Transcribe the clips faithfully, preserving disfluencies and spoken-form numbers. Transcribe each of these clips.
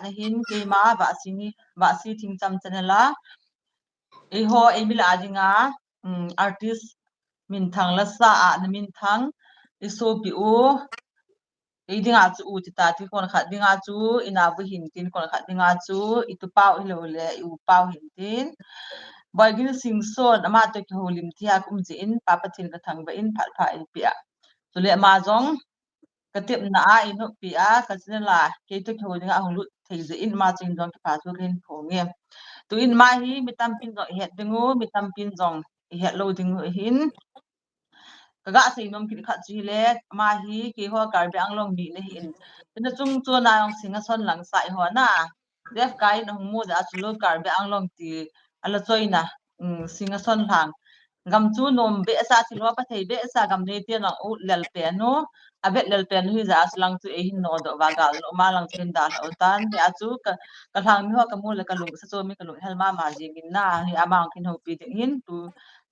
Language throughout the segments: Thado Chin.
ahin keima Vahsi ni, Vahsi Thingcham channel a. Eiho, eimi lah a dinga, um, artist minthang lasa a na minthang, i sopi u, ei dinga chu u tita ti kon khat dinga chu, i navu hin tin kon khat dinga chu, i tupa u hilou le, i upa u hin tin. Boigin Singson, ama toh kihoulim thei a ka um jeh in, Pa Pathen ka thangvah in phat pha eipeh a. Chule ama jong, ka tepna a, i noppi a, ka channel a, kei toh kihou dinga hung lut thei jeh in, ama chun jong kipathu kahin phong e. Tun ama hi, mi tampin jong i het ding u, mi tampin jong i het lou ding u ahin. Ka ga sei nom kit khat chu hile, ama hi keiho Karbi Anglong mi ana hin. Chuna chung chuna jong Singason lang sa eiho na. Jeff Kai in ahung mu jeh a chu lo Karbi Anglong ti ala choina, um, Singason lang. Gam chu nom behseh, thil ho pha thei behseh, gam neite jong u lel pen u, a vet lel pen u hi jeh a chu lang chu eihin nodoh uva, gal nom a lang chu hin dalha u tan. Hia chu ka, ka lhang mi ho ka mu le ka lungsa chu mi ka lunghel mama jing in na, hi ama hung kin houpi ding hin tu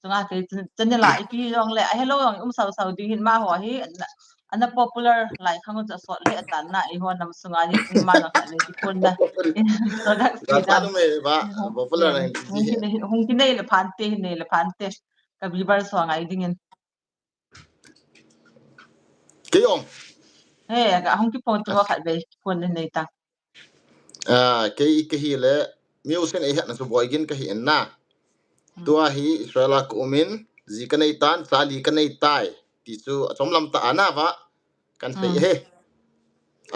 chunga kei channel a ipi jong le, ahelou jong um sau sau ding hin, amaho hi ana, ana popular lai khang u chu asot le atan na, eiho nam sunga hi ama jong khat le kiphonna. Introduce ti dam. Popular na hin ti. Hung kinei, hung kinei le phante, hin nei le phante. Ka viewers ho ngai ding in. Kei jong. He, ka hung kiphong tu khat ve, kiphonna nei ta. Ah, kei, kei hile, mi usin ei hetna chu Boigin kahi in na. Hmm. Tua hi Israel a ka um in, ji ka nei tan, cha li ka nei tai. Ti chu achomlam tah a na va. Kan sei he.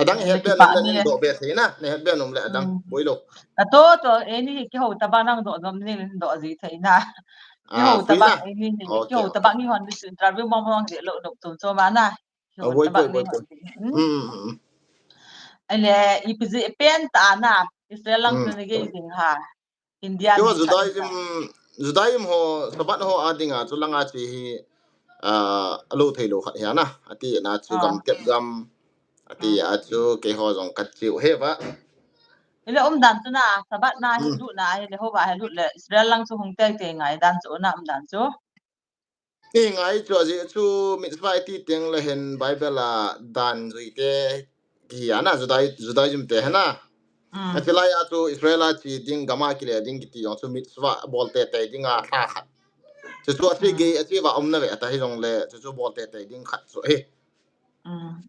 Adang i het be nom le nin doh be thei na, na het be nom le adang. Hmm. Boilou. Ka to to, eini hi kihou tabang nang doh nom nin doh ji thei na. Ah, kihou tabang eini hi, kihou tabang ni hon ni sin travel mong mong de lo dok tum cho ma na. Kihou tabang ni hon. Hmm, hmm, hmm. Ahile, ipi jeh pen tah a na, Israel lang chu na gei ding ham. India mi Judaism, Judaism ho, Sabbath ho a dinga chu langa chu hi, ah, alou thei lou khat hi a na, ati na chu gam tep gam, ati a chu keiho jong ka chiu he va. Hile umdan chu na, Sabbath na hi lut na, hile hou va hi lut le, Israel lang chu hung tei tei ngai dan chu na umdan chu. Ni ngai chu ajeh chu mitzvah iti teng le hin Bible a dan jui te kihi a na, Judai-, Judaism te hi na. Hmm. Achi lai a chu Israel a chi ding gam a kile ding kiti jong chu mitzvah bol tei tei ding a lha khat. Chu chu achi gei, achi va um na ve ata hi jong le, chu chu bol tei tei ding khat chu hi. Hmm.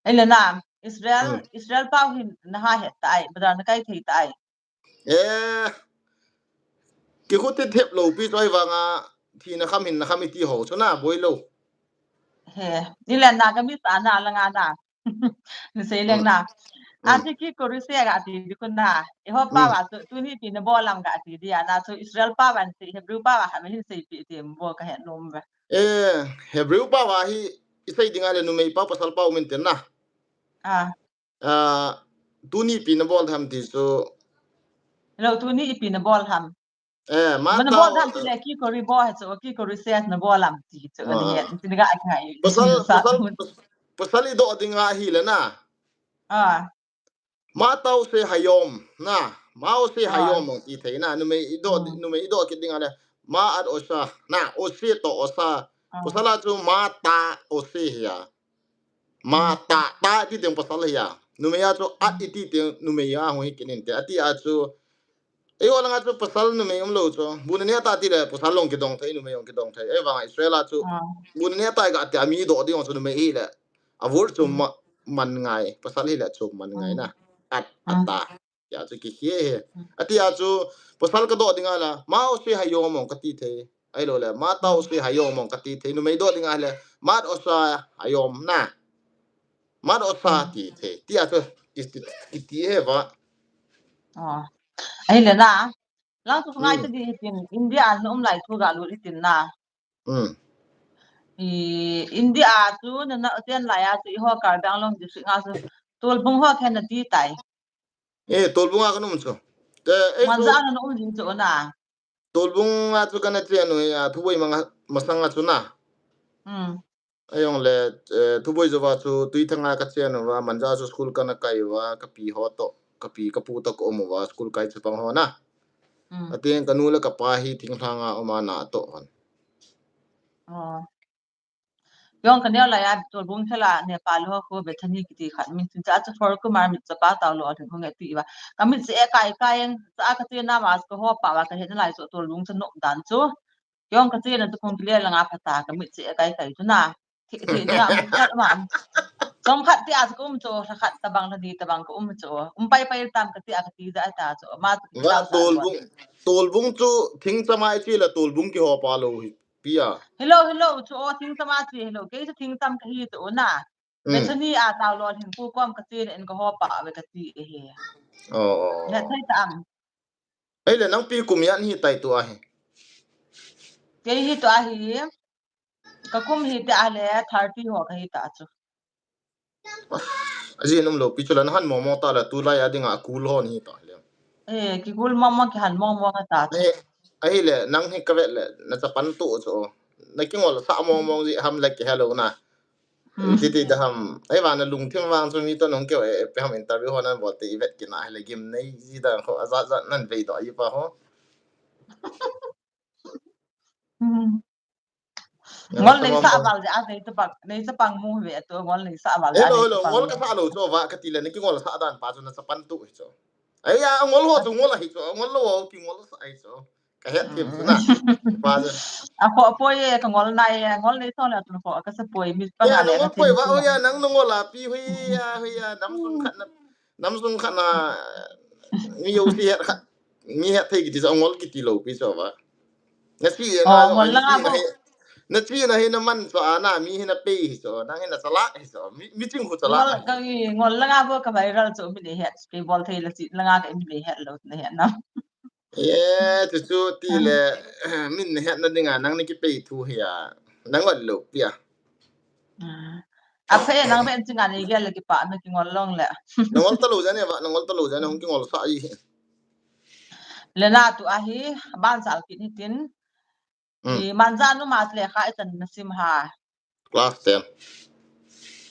Ahile na, Israel, Israel pau hin na ha het tai, bazar na kai thei tai. Eh, kikhuti thep lou pi chu ahivanga, thina kham hinna kham iti ho chu na boilou. He, ni le na ka mi sa na langa na. Ni sei leng na. Ati ki ko ri se ga ti di kun na. Eiho pau va chu, tuni pi na bol ham ga ti di a na chu Israel pau va ti Hebrew pau va kha ma hin sei pi ti bol ka het nom ve. Eh, Hebrew pau va hi i sei dinga le numei pau pasal pau min ten na. Ah. Ah, tuni ipi na bol ham ti chu. Hello, tuni ipi na bol ham. Eh, ma na bol ham ti le ki ko ri bol ha chu, ki ko ri se na bol ham ti chu. Ah. Ni, ti ga ka. Pasal, pasal, pasal i doh dinga hi le na. Ah. Ma tau se hayom na. Ma o se hayom ti thei na. Numei i doh, numei i doh kit dinga le. Ma at osa na, osi to osa. Ah. Pasal a chu ma ta osi hi a. Ma ta, ta ti teng pasal hi a. Numei a chu at iti teng numei a hung hi kit in te. Ati a chu. Eiho langa chu pasal numei umlou chu. Bu na ne ta ti le pasal jong kidong thei, numei jong kidong thei. Ahivanga Israel a chu. Ah. Bu na ne ta ga ti a mi doh ding jong chu numei hi le. A word chu ma, man ngai. Pasal hi le chu man ngai na. At, at ta. Tia chu kikhia he. Ati a chu pasal ka doh dinga la, ma osi hayom ong ka ti thei. Ahilou le, ma ta osi hayom ong ka ti thei. Numei doh dinga le, ma at osa hayom na. Ma at osa ti thei. Tia chu ki, ki, kiti he va. Ah. Ahile na. Lang chu ngai ta di hitin, India a na um lai thu ga lut hitin na. Hmm. I, India a chu na na ten lai a chu eiho Karbi Anglong district a chu Tolbung ho khen na ti tai. Eh, Tolbung a ka um chu. Te, eh, Manja chu na um jing chu na. Tolbung a chu ka na chen u, a, Thuboi manga, masang a chu na. Hmm. Ahilou le, eh, Thuboi jouva chu Tuithang a ka chen uva, Manja chu school ka na kai uva, ka pi ho to, ka pi ka pu to ka um uva, school kai chapang ho na. Hmm. Atin ka nu le ka pa hi Thinglhang a um a na to hon. Oh. Keiong ka neo lai a Tolbung thela Nepal ho khu Bethany kiti khat min tin cha chu for kumar mit chapa tao lo thing khong e ti va. Ka mit se e kai kai eng cha ka ti na ma ka ho pa va ka he na lai chu Tolbung chu nok dan chu. Keiong ka ti na chu khong kile langa phata ka mit se e kai kai chu na. Thi thi na mit cha ma. Chom khat ti a chu um chu khat tabang thani tabang ka um chu. Um pai pai tam ka ti a ka ti ja ta chu. Ma chu va Tolbung Tolbung chu thing chama i chi la Tolbung ki ho pa lo hi. Pia. Hello, hello, chu o thing tama chi, hello. Kei chu thing tam ka hi chu na. Mm. Bethany a tao lo hin pu kom ka chi in ka ho pa ve ka ti e he. Oh, oh. Ne thai tam. Ei le nang pi kum yan hi tai tu ahi. Kei hi tu ahi. Ka kum hi te a le thirty ho ka hi ta chu. Ajin um lo pi chu la na han mong mong ta la tu lai a dinga kul ho ni ta le. Eh, ki kul mong mong ki han mong mong ta. Eh, ahi le nang hi ka vet le na chapan tu chu. Na ki ngol sa mong mong ji ham le ki hello na. Hmm. Ti ti da ham. Ai va na lung thim vang chu mi to nong ke eh, pe ham interview ho nan bol te i vet ki na le gim nei ji da ho a za za nan vei do i pa ho. Hmm. Ngol nei sa val ja nei ta bang nei sa bang mu ve tu ngol nei sa val ja. Hello, hello, ngol ka sa lo chu va ka ti le ni ki ngol sa dan pa chu na chapan tu hi chu. Ai ya ngol ho chu ngol hi chu ngol lo ho ki ngol sa hi chu. Ka het thim chu na. Pa chu. A kho poi e ka ngol na e ngol nei so le tu kho ka sa poi mi pa na le ngol poi va o ya nang ngol a pi hui ya hui ya nam sung khat na nam sung khat na mi yo si het khat mi het thei ki ti sa ngol ki ti lo pi so va. Na chi na ngol la nga bo. Na chi na hi na man so ana mi hi na pe hi so nang hi na chala hi so mi ching hu chala. Ngol ka ngol la nga bo ka viral so mi le het pe bol thei la chi la nga ka mi le het lo na het na. Ye tu chu ti le min ne het na dinga nang ni ki pe thu hi a. Nang ngol lo pi a. A phe nang ben chinga ni gel ki pa na ki ngol long le. Nang ngol ta lo ja ne ba nang ngol ta lo ja ne hung ki ngol sa i. Le na tu ahi ban sal kit ni tin. Mm. I man ja nu mas le kha i tan na sim ha. Class ten.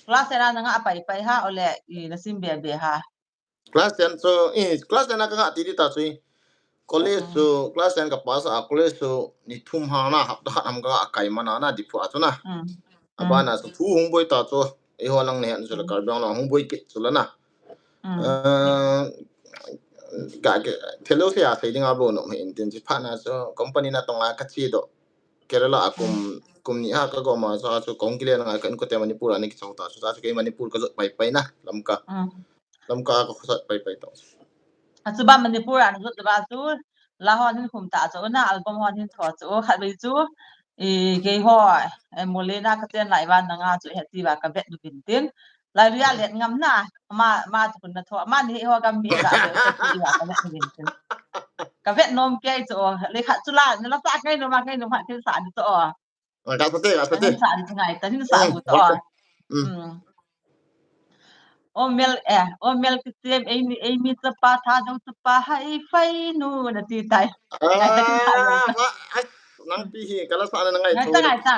Class ten a na nga pai pai ha o le i na sim be be ha. Class ten so i class ten a ka nga ti di ta chu. College chu class ten ka pass a college chu ni thum ha na hap ta ham ka kai mana na di phu a chu na. Abana chu thu hung boi ta chu. Eiho lang ne han chu la Karbi Anglong hung boi kit chu la na. Ka ke thelo se a sei ding a bo no me in tin chi pha na chu company na tong a ka chi do. Kerala a kum kum ni ha ka go ma sa chu kong kile na ka in ko te Manipur a ni ki chau ta chu sa chu ke Manipur ka jot pai pai na lam ka. Lam ka ka khosat pai pai ta. A chu ba Manipur a ni jot ba chu la hon hin khum ta chu na album hon hin tho chu khat bai chu i kei ho e mole na ka chen lai ba na nga chu he ti ba ka vet nu bin tin. Lai ria let ngam na ma ma chu kun na tho ma ni ho gam mi ka ka vet ngam ka vet nom kei chu le khat chu la na la sa kei no ma kei no ma kei sa ni chu. Ka sa te ka sa te. Sa ni ngai ta ni sa u to. O mel eh o mel ki sem ei mi ei mi chapa tha do chapa hai fai nu na ti tai. Ngai ta kin sa u. Nang pi hi ka la sa na ngai ta ngai ta.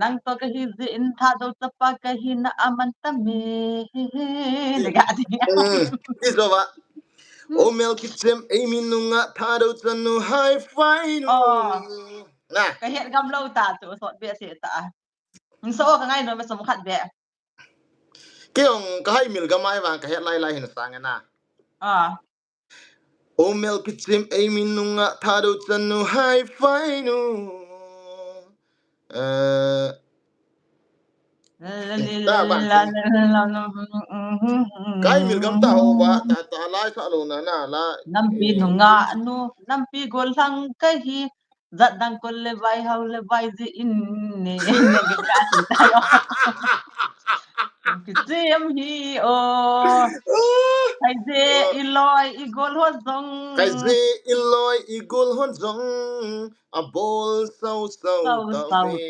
Nang to ka hi ji in tha do chapa ka hi na aman ta me. He he le ga di. Ti so ba. O mel ki sem ei mi nunga tha do chanu hai fai nu. Na. Ka het gam lo ta tu sot be se ta. Nang so ka ngai no me som khat be. Kei ong ka hai mil ga mai vang ka het lai lai hin sang na. Ah. O mel ki sem ei mi nunga tha do chanu hai fai nu. Eh. Kai mil gam ta ho ba ta ta lai sa lo na na la. Nampi nunga nu nampi gol lang ka hi. Zat dang kol le vai hau le vai ji in ne ne ga ka si ta yo. Ki sem hi o. Kai je i loi i gol ho jong. Kai je i loi i gol ho jong. A bol sau sau ta ve.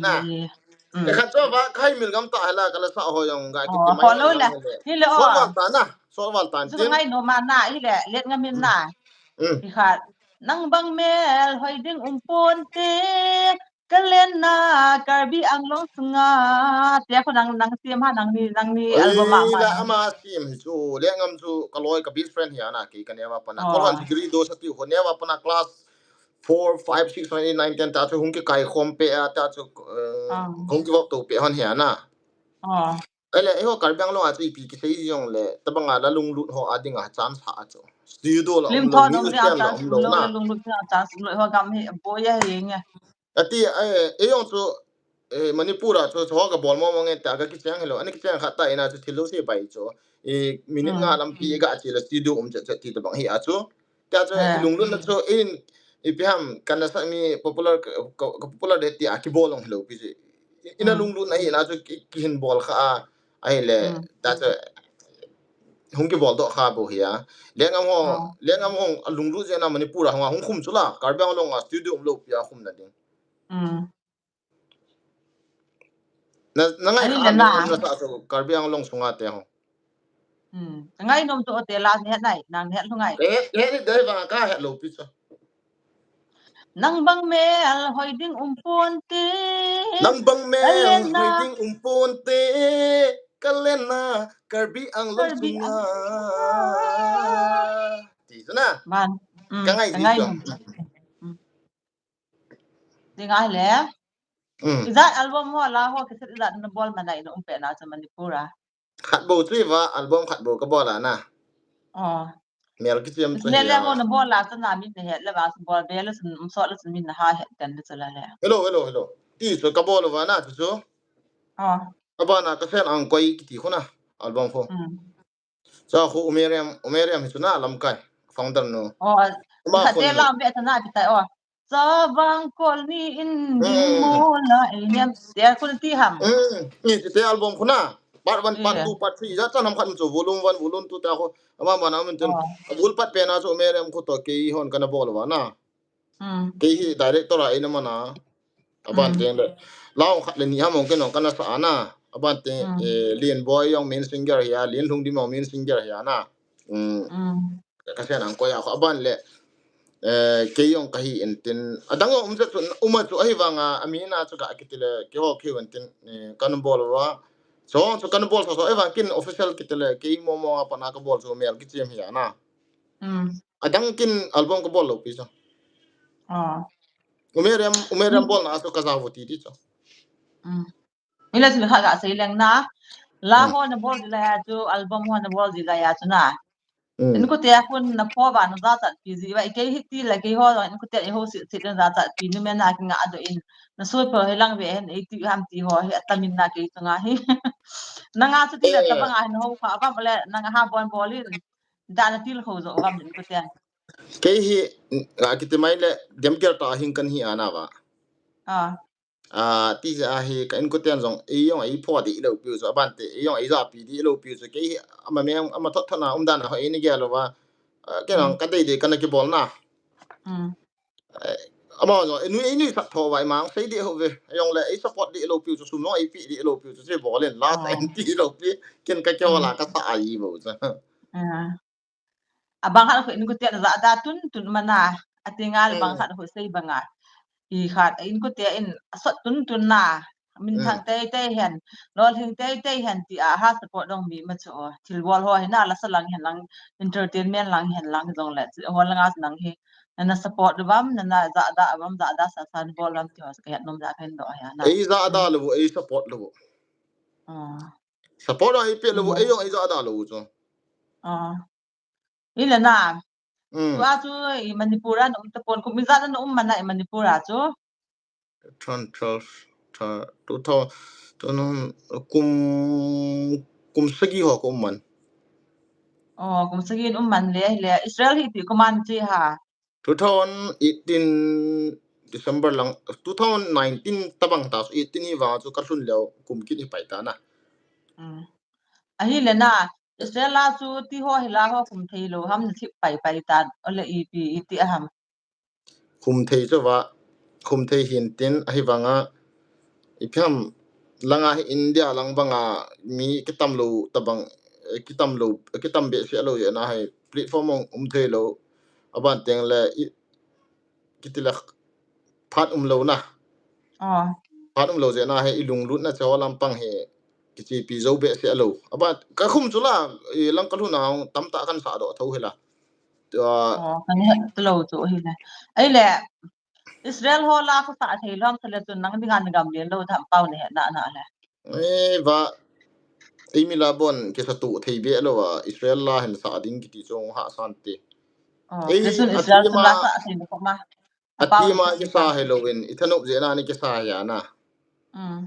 Na. Ka khat cho ba kai mil gam ta hala ka la sa ho jong ga ki ti mai. Ho lo la. Hi le o. Sol val ta na. Sol val ta. Chu ngai no ma na hi le let ngam in na. Hi khat. Nang bang mel hoi ding um pon te. Ka len na Karbi Anglong sunga. Te ko nang nang siam ha nang ni nang ni album ma ma. Ila ama siam hi chu le ngam chu ka loi ka best friend hi ana ki ka neva pana. Ko han degree do sa ti ko neva pana class four, five, six, seven, eight, nine, ten ta chu hung kikai khom pe a, ta chu, eh, Ah. hung kivop to pe hon hi ana. Ah. Ele, eiho Karbi Anglong a chu ipi kisei jong le, tabang a la lunglut ho a ding a chance ha a chu. Studio la Film um lo, tho dong music dia stand la chance um um lo lo, na. La lunglut dia chance um lo, eiho gam hi, boi a hi nge. Ati, eh, ei jong chu, eh, Manipur a chu, chu ka bol mo mo nge ta ka kicheng hello. Ani kicheng khat ta ina chu thil lo se bai chu. I minute Mm. nga lampi ga chi la studio um chet chet ti tabang hi a chu. Tia chu, Eh. i lunglutna chu, in, ipi ham, kana sa mi popular, ka, ka, ka popular de tia kibol long hello pi chu. I, ina Mm. lunglutna hi na chu ki, kihin bol kha a, ahile, Mm. tia chu, hung kibol doh kha bo hi a. Lengam ho, Oh. Lengam ho, a lunglut jeh na Manipur a hung a hung khum chu la, Karbi Anglong a studio um lo pi a khum na ding. Mm. Na, na ngai Ani kha le na. Nasa chu Karbi Anglong sunga te ho. Hmm. Ngai nom chu te la ne nai, nang ne lu ngai. Eh, eh, ni dei vang ka he lo pi chu. Nang bang mel hoi ding um pon te. Nang bang mel Kalen na. Hoi ding um pon te. Kalen na Karbi Anglong Karbi sunga. Anglong. Ti chu na. Man. Hmm. Ka ngai Ka di ngai chu. Nom. Hmm. Ding a le. Mm. Ijat album ho la ho cassette ijat na bol manai na um pe na cha Manipur a. Khat bo chu iva album khat bo ka bol a na. Oh. Mel kichiam chu Lele hi a. Ho na bol la cha na min ne het le ba bol be le sun um so le sun min na ha het ten le cha la le. Hello, hello, hello. Ti chu ka bol va na chu chu. Oh. Abana ka sen ang koi kiti khu na album khu. Mm. Cha khu Umeriam, Umeriam hi chu na lamkai, founder nu. Oh, Ama kha khun te nu. Lam be ta na pi tai, oh. Chavang kol ni in Hmm. ding mo la e niam. Te khun ti ham. Hmm. Ni ti te album khu na. Part one, part Yeah. two, part three. Ja chan ham khat chu volume one, volume two ta khu. Ama ma na min tun. Oh. A bul pat pe na chu Umeriam khu to kei hon kana bol va na. Mm. Kei hi director a ina mana. Aban Mm. teng le. Lau khat le ni ham ong ken ong kana sa ana. Aban teng, Mm. eh, Lin Boy jong main singer hi a, Lin Lhungdim jong main singer hi a na. Mm. Mm. Ka sen ang koi a kho aban le. Eh, kei jong ka hi in tin. Adang um chu, um chu ahi vang a, ami na chu ka kiti le, kei ho kei in tin, eh, kan bol va. So, so kan bol so, so, ahi vang kin official kiti le, kei mo mo a pa na ka bol so mel kichiam hi a na. Mm. Adang kin album ka bol lo pi chu. Ah. Umeriam, Umeriam Mm. bol na chu ka ja vo ti ti chu. Mm. Ila thil kha ka sei leng na. La Mm. ho na bol di la ya chu, album ho na bol di la ya chu na. Mm. In ko te a kun na pho ba na ja chat pi ji ba, kei hi ti la kei ho, in ko te ho si si na ja chat pi nu me na ki nga do in. Na sui pho he lang ve hen, ei ti ham ti ho, he atamin na kei chu nga hi. Na nga chu ti la Eh. Tabang a hin ho kha ba le, na nga ha bon bol in. Da na til kho zo gam in ko te. Kei hi, a kiti mai le, dem ker ta hing kan hi ana va. Ah. Ah, ti ja hi, ka in ko ten jong, ei jong ei pho di lo piu chu, aban te, ei jong ei ja pi di lo piu chu, kei hi, ama meng, ama thot thot na, um dan ho, ei ni gel lo va. Ah, ke nang, Mm. ka dei dei, kana ki bol na. Mm. Eh, ama jong, ei nui, ei nui sat tho vai mang, sei di ho ve, ei jong le, ei support di lo piu chu, sum jong ei pi di lo piu chu, sei bol in, la sa Mm. en ti lo pi, ken ka ke Mm. wala ka sa ai bo chu. Ah. Abang khat khu in ko te na ja da tun tun mana. Ati ngal bang Mm. khat khu sei banga. I khat in ko te in sot tun tun na. Min Mm. thang tei tei hen. Lol hing tei tei hen ti a ha support dong mi ma chu. Thil bol ho hi na la sa lang hen lang entertainment lang hen lang jong le. Ho lang as nang hi. Na na support du bam, na na ja da bam, ja da sa sa ni bol lam ti ho sa ka het nom ja khen do ha na. Ei ja da Mm. lo, ei support lo. Ah. Support ai pe lo, Mm. ei jong ei ja da lo chu. Ah. Ile na. Mm. Tua chu i Manipur a na um ta pon, kum ijat na um mana i Manipur a chu. Tron twelve, ta, two thousand, two thousand, kum, kum sagi ho ko man. Oh, kum sagi um man le, le Israel hi ti ko man chi ha. Two thousand eighteen December lang, two thousand nineteen tabang ta, eighteen hi vang chu ka lhun leo kum kit hi pai ta na. Mm. Ahile na, Israel a chu ti ho hi la ho kum thei lo ham na thip pai pai ta, ole ipi iti a ham. Kum thei chu va, kum thei hin tin ahi vang a, ipi ham langa hi India lang banga mi kitam lo tabang, eh, kitam lo, kitam behseh lo jeh na hi platform um thei lo, aban teng le i, kiti le phat um lo na. Ah. Phat um lo jeh na hi i lunglutna che ho lampang hi kichepi jo behseh lo. Aban ka khum chu la, i lang ka lhun a tam ta kan sa doh tho hi la. Tua Oh, kan het lo chu hi le. Ai le, Israel ho la khosah thei lou ham, chule chun nang dinga na gam lel lou tham pau na he na na le. Eh, va, eimi la bon kisatu thei be lou a, Israel la hin sa ding kiti chu hung hahsa te. Oh, ei, chun Israel la sa thei lou ma. Athima kisa hi louvin, i thanop jeh na ni kisa hi a na. Mm.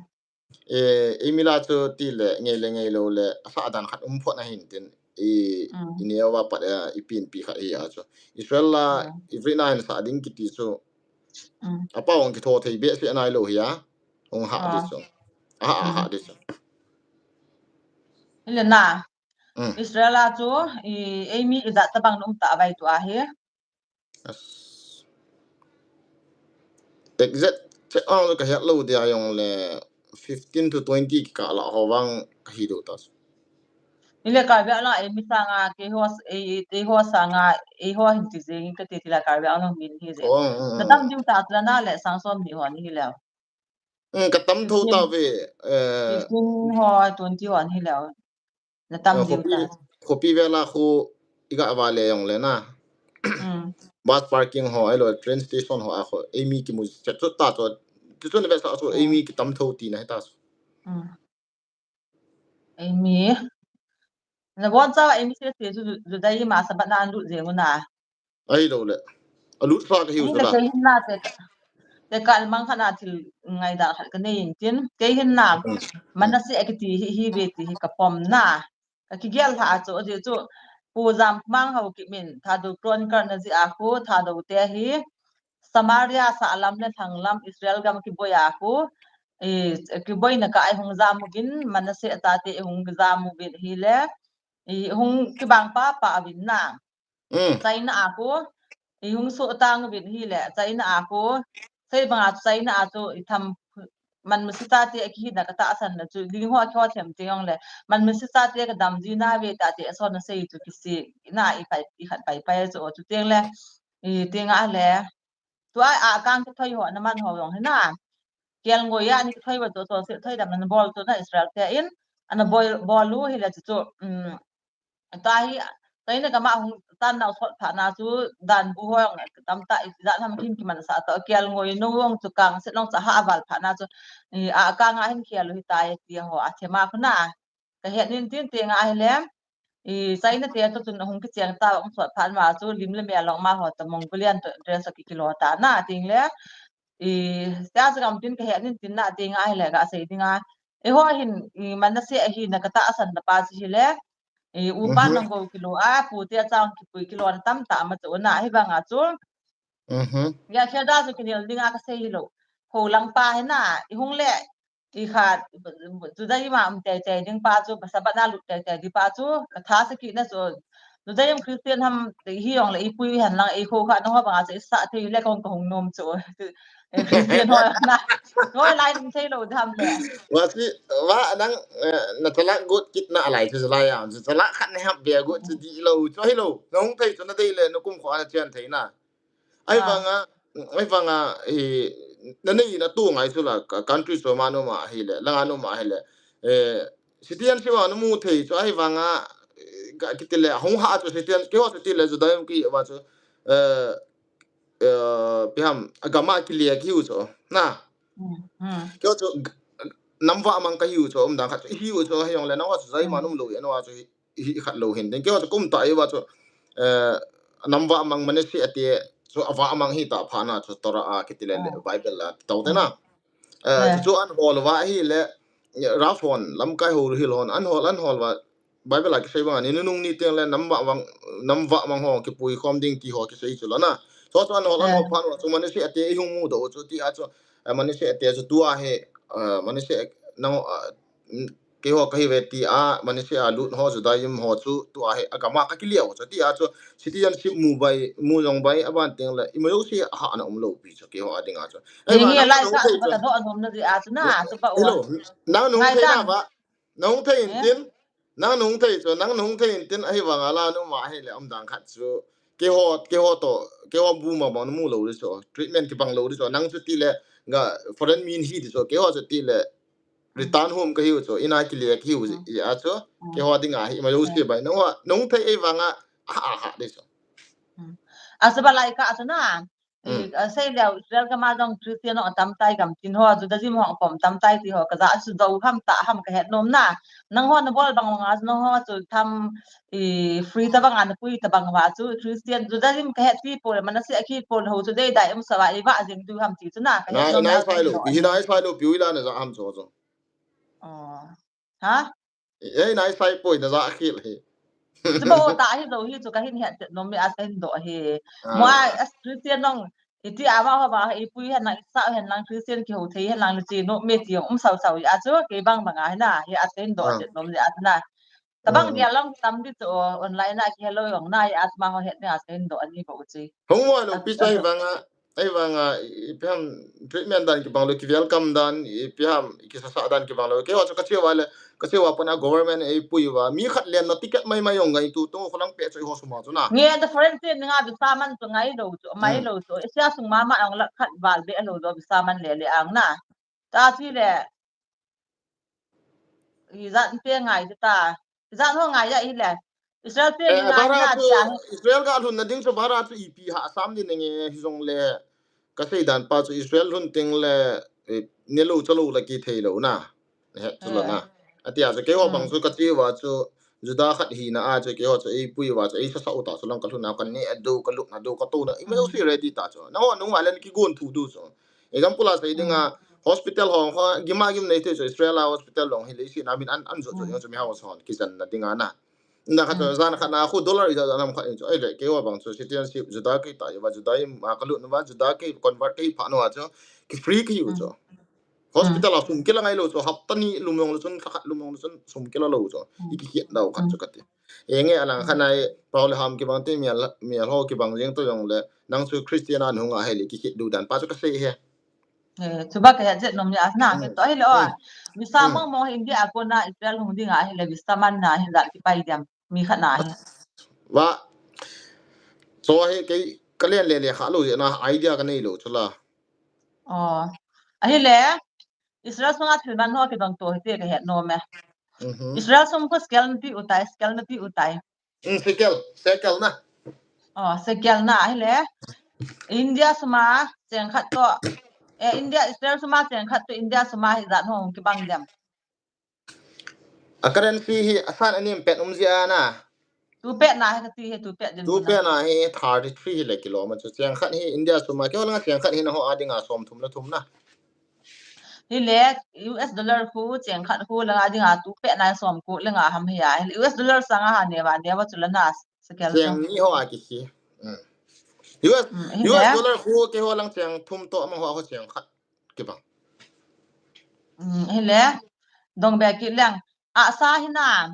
Eh, eimi la chu ti le, ngei le ngei lou le, asa dan khat um phot na hin tin, i, mm, i neo va pat, eh, i pin pi khat hi a chu. Israel la, mm, i vri na hin sa ding kiti chu. Mm. Apa hung kitho thei be se nai lou hi a. Hung ha di chu. Aha, aha di chu. Ile na. Mm. Israel a chu, i, eimi i da tabang nung ta vai tu a hi. Yes. Exact che ang ka het lou dia jong le fifteen to twenty ka la ho vang ka hi do ta. Ile ka ve la eimi sanga ke ho, e, e ho sanga, e ho hin ti jing ka ti ti la ka ve ang min hi je. Oh, mm, mm. Na tam diu ta la na le sang som ni ho ni le. Mm, ka tam tho ta ve, eh, fifteen ho, twenty-one hi leo. Na tam, eh, diu khopi, ta. Khopi vela khu i ga va le jong le na. Mm. Bus parking ho, ahilou train station ho a khu, eimi kimu chet chu ta chu, chu chu na ve sa chu, mm, eimi kitam tho ti na hi ta chu. Mm. Eimi. Na bon cha eimi se se chu, chu dai ma sa ba na an lut jeng u na. Ahilou le. A lut sa ka hiu chu la. Kei hin na te, te ka mang kha na thil ngai da khat ka nei in tin. Kei hin na. Mm. Manasseh a kiti hi, hi ve ti hi ka pom na. Ka kigel lha chu, chu, chu. Pu Jam Mang Haokip in, Thadou Chronicle na ji a khu, Thadou te hi. Samaria sa lam le thang lam Israel gam kiboi a khu, eh, kiboi na ka ai hung jam u vin, Manasseh a chate hung jam u vin hi le, eh, hung kibang pa pa vin na. Mm. China a khu, eh, hung so tang u vin hi le, China a khu, sei banga China a chu i tham Manasseh chate a kihi na ka tahsan na chu, ding ho a kho them te jong le, Manasseh chate ka dam ji na ve ta te, so na sei chu kisi, na i pai, i khat pai pai chu, chu teng le, i teng a le, Tua a kang kithoi ho, na man ho jong hi na. Kelngoi a ni kithoi va to, to se thoi dam na bol to na Israel te in, ana bol, bol u hi le chu, um, ta hi, ta hi na ka ma hung tan nau sot pha na chu, dan bu ho jong tam ta i dan ham kin ki man sa to, kelngoi no jong chu kang se long cha ha val pha na chu, i a kang a hin khel u hi ta i ti ho a thema khu na. Ka het nin tin teng a hi le, i, China te to chun hung kicheng ta, hung sot phat ma chu lim le mel long ma ho ta Mongolian to dress a ki kilo ta na ting le, i, tia chu gam tin ka het nin tin na teng a hi le ka sei ding a. I ho hin, i, Manasseh a hi na ka tahsan na pa chu hi le, i, upa, mhm, nang go kilo a, pu te a chang kipui kilo na tam ta ma chu na hi vang a chu. Mhm. Ya khel da chu kinel ding a ka sei hi lo. Ho lang pa hi na, i hung le, I khat, Judaism a um tei tei ding pa chu, Sabbath a lut tei tei ding pa chu, ka tha saki na chu, Judaism Christian ham, hi jong le i pui hen lang, i kho kha na ho banga chu, i sa thei le kong ka hung nom chu. Eh, Christian ho na, ho lai ding thei lo dam le. Wa si, wa nang, eh, na chalak got kit na alai chu lai a, chu chalak khat na hap be got chu di lo, chu hi lo, na hung thei chu na dei le, na kum kho na chen thei na. Ai, ah, vanga, ai vanga, hi, na nei na tu ngai chu la, ka country chu ma nu ma hi le, langa nu ma hi le. Eh, citizenship a nu mu thei chu ai vanga, eh, ka kiti le, hung ha chu citizen, kei ho chu ti le, Judaism ki va chu, eh, eh, pi ham, a gam a ki le ki hu chu, na. Hmm, hmm. Kei ho chu, g-, g-, nam va mang ka hiu chu, um dang khat chu, hiu chu, hi jong le, na ho chu, zai ma, hmm, num lo, ya, na ho chu, hi, hi khat lo hin. Then kei ho chu kum ta i va chu, eh, nam va mang Manasseh a te chu a va mang hi ta pha na chu Torah a kiti le, ah, Bible a tau te na. Hmm. Eh, ah, chu chu an hol va hi le, Rav hon, lamkai ho hi hon, an hol, an hol va Bible a kisei bang a ni nunung ni teng le nam va mang, nam va mang ho kipui khom ding ti ho kisei chu la na. Chu chu an hol, an hol, ah, pha na chu Manasseh a te i hung mu do chu ti a chu, eh, Manasseh a te chu tua hi, eh, Manasseh nang, eh, kei ho ka hi ve ti a, Manasseh a lut ho, Judaism ho chu, tua hi, a gam a ka ki liau chu, ti a chu, citizenship mu bai, mu jong bai, a ban teng le, i ma jouse a ha na um lo pi chu, kei ho a ding a chu. Ai, nang nung thei chu. Hello, nang nung thei na ba, nung thei in tin, nang nung thei chu, nang nung thei in tin, ahi vang a la nu ma hi le, um dang khat chu, kei ho, kei ho to, kei ho bu ma bang mu lo di chu, treatment ki bang lo di chu, nang chu ti le, nga foreign min hi di chu, kei ho chu ti le, return home ka hiu chu, ina ki le ka hiu, mm, i a chu, mm, kei ho ding a hi, ma jouse, mm, bai, nung ho, nung thei ei vang a, a, a, ha, de chu. Mm. A sa ba lai ka chu na, I, a sei leu, Israel gam a jong Christian ho atam tai gam tin ho, Judaism ho apom tam tai ti ho, ka ja chu do ham ta ham ka het nom na. Nang ho na bol bang bang a, nang ho chu tham, i, free ta bang a na pui ta bang va chu Christian, Judaism ka het ti po le, Manasseh a ki po le ho chu dei dai um sa va, i va jing du ham ti chu na, ka het nom na. Nai sai lo, hi nai sai lo, piu ila na ja ham chu chu. Oh. Ha? Ei, nai sai poi na ja khel hi. Chubo ta hi jo hi chu ka hin het nom mi as ka hin do hi. Ah. Mo a as Christian nong iti ama ho ba i pui hen lang i sa hen lang Christian ki ho thei hen lang le chi no me ti um sau sau ya chu ke bang bang a hi na hi as ka hin do het nom ya na. Tabang dia long tam di chu online a ki hello yong na ya as ma ho het ni as ka hin do ani bo chi. Hung wa lo pi sai bang a. Ei vang a, i, ipi ham treatment dan kibang lou, ki welcome dan, ipi ham, kisasa dan kibang lou. Keiho chu ka che uva le, ka che uva pat a government ei pui uva. Mi khat len na ticket mai mai jong ngai tu, tu kholang pe chu eiho sum a chu na. Nge the foreign te nga visa man chu ngai lou chu, mai lou chu. Asia sung mama jong lakh khat val be lou chu visa man le le ang na. Ta chu le. Ijat te ngai ta. Ijat ho ngai ya ile. Israel te ngai na chu, Israel ga lhun na ding chu bara chu ipi ha sam din nge hi jong le. Ka sei dan pa chu Israel lhun teng le, eh, ne lou cha lou la ki thei lou na. Ne het chu la na. Atia chu keiho bang chu ka che uva chu Juda khat hi na a chu keiho chu ei pui uva chu ei sa sa u ta chu lang ka lhun na ka ne a do ka luk na do ka to na. I mai u si ready ta chu. Na ho nung ma len ki gon thu du chu. Example a sei ding a, hospital ho, ho, gima gim nei te chu Israel a hospital long hi le si na min an, an jo jo jong chu mi hao son, ki jan na ding a na. Na khat chu jan khat na khu dollar i ja ja nam khat in chu, ei le, keiho bang chu citizenship, Juda kei ta, i va Juda i ma ka lut na va, Juda kei convert kei pha no a chu, ki free kei u chu. Hospital a sum ki la ngai lou chu, hapta ni lum jong lou chun, thakhat lum jong lou chun, sum ki la lou chu. I ki hiat dau khat chu ka ti. Enge alang khan ai, pau le ham kibang te mial, mial ho kibang jeng to jong le, nang chu Christian a nung a hei le ki khit du dan pa chu ka sei he. Eh, chuba ka het jet nom ni a na, ke to hei le o. Visa mong mong India a kona Israel hung ding a hei le visa man na hei la ki pai diam, mi khat na hei. Wa, so hei kei ka len le le kha lou je na idea ka nei lou chu la. Oh. Ahi le, Israel sunga thil man ho kidong to hite ka het nom e. Israel sum ko shekel na ti u tai, shekel na ti u tai. Mm, shekel, shekel na. Oh, shekel na, ahi le. India suma cheng khat to. Eh, India, Israel suma cheng khat to, India suma hi jan ho kibang dem. A currency hi asan anem pen um jia na. Tu pet na hi ka ti hi, tu pet din. Tu pet na hi thirty three hi le kilo ma chu cheng khat hi India suma keiho langa cheng khat hi na ho a ding a som thum le thum na. Hi le U S dollar khu cheng khat khu langa ding a tu pet na som ko le nga ham hi a. Hi le U S dollar sanga ha ne va ne va chu la na shekel. Cheng ni ho a ki hi. Mm. U S, U S dollar khu keiho lang cheng thum to ama ho ho cheng khat. Kibang. Mm, hi le. Dong be ki leng. A sa hi na.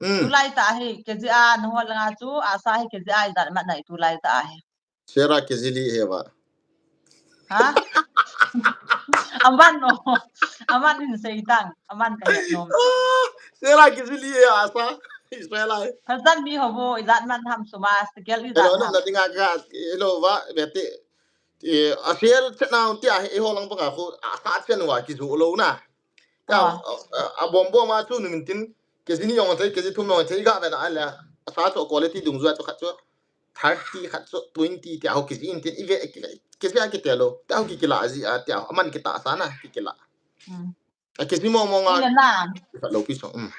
Mm. Tulai ta hi, K G a na ho langa chu, a sa hi K G a i dan mat nai tulai ta hi. Sera K G li he va. Ha? Aman no. Aman in sei tang. Aman ka het nom. Sera K G li he a sa. Israel ai. Hazan mi ho bo, i dan man ham suma, shekel i dan. Hello, no, na dinga ga, hello va, bete. Eh, a sel chet na un tia, eh, ho lang banga khu, a sa chen wa ki zu lo na. Tia, a, a, a bom bom a chu nu min tin, K G ni jong thei, K G thum jong thei ga ve na le. A sa chu quality dung zu a chu khat chu thirty khat chu twenty tia ho K G in tin i ve, K G a ki te lo. Tia ho ki ki la ji a tia ho, aman ki ta sa na, ki ki la. A kisi mo mo nga. Ile na. Ka lo pi so. Mm.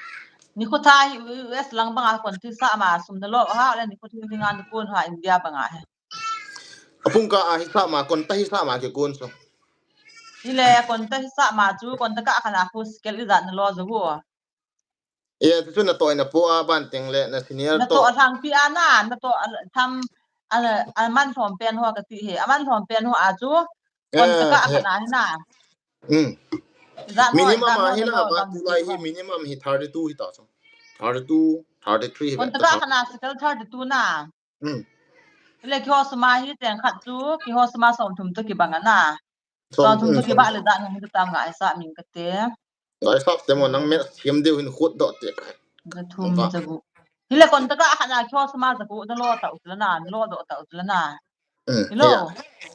Ni khu tha hi U S lang banga kon thi sa ma sum na lo ha le ni khu thi ni ngan kun ha India banga he. A pung ka a hi sa ma kon ta hi sa ma ke kun so. Ile kon ta hi sa ma chu kon ta ka khan a khu shekel i dan na lo zo bu. E tu na to na po a ban teng le na senior to. Na to a thang pi a na, na to a tham a, a man thom pen ho ka ti he. A man thom pen ho a chu. Kon ta ka khan a hi na. Mm. Minimum a hi na ba, tulai hi minimum hi thirty two hi ta chu. Thirty two, thirty three hi. Kon ta ka khan a shekel thirty two na. Mm. Ile keiho suma hi cheng khat chu, keiho suma som thum to kibang a na. Som thum to kibang le dan hung ta tam ngai sa min ka te. Ngai sa te mo nang me thiam deu hin khut do te ka. Ka thum cha bu. Ile kon ta ka khan a keiho suma cha bu da lo ta u la na, lo do ta u la na. Mm, hello. Hiya.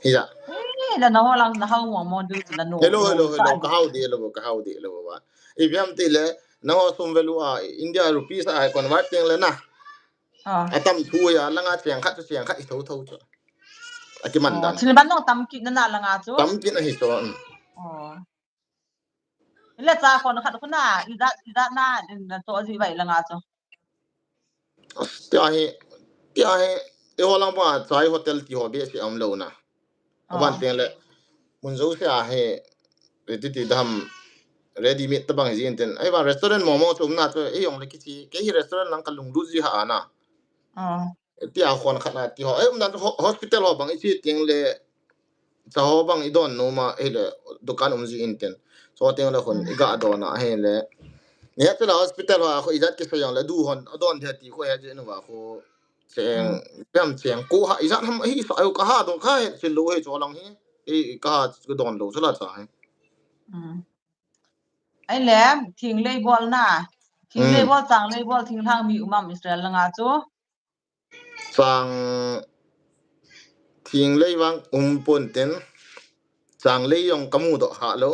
Hiya. Eh, la na ho lang na hao mo mo du la no. Hello, hello, hello. Ka hao de lo, ka hao de lo ba. I biam ti le, na ho sum value a India rupees a convert teng le na. Ah. A tam thu ya, langa cheng khat chu cheng khat i tho tho chu. Akiman dan. Thil ban nong tam kit na na langa chu. Tam kit na hi chu. Ile cha kon khat khu na, ijat, ijat na, in na to ji vai langa chu. Tia hi, tia hi, eiho lang ba, chai hotel ti ho be si am lo na. Aban teng le, mun jo se a hi, ti ti dam, ready made tabang jin ten. Ai ba restaurant momo chu um na chu, ei jong le kichi, kei hi restaurant lang ka lunglut ji ha na. Tia khon khat na ti ho. Ei, um dan ho-, hospital ho bang i chi teng le, cha ho bang i don nom a, ei le, dukan um ji in ten. Cho teng le khon, i ga don a, ei le. Ni ha te la hospital ho a, kho i jat ki sa jong le, du hon, a don thei ti kho he ji nu va kho. Cheng, pem cheng, ko ha, i jat ham, hi sa, ai ka ha don, ka he, chi lo he cho lang he. Ei, ka ha, ka don lo, cho la cha he. Ai le, thing lei bol na. Thing lei bol, chang lei bol, thing thang mi um am Israel langa chu. Chang thing lei vang um pon ten, chang lei jong ka mu doh ha lo,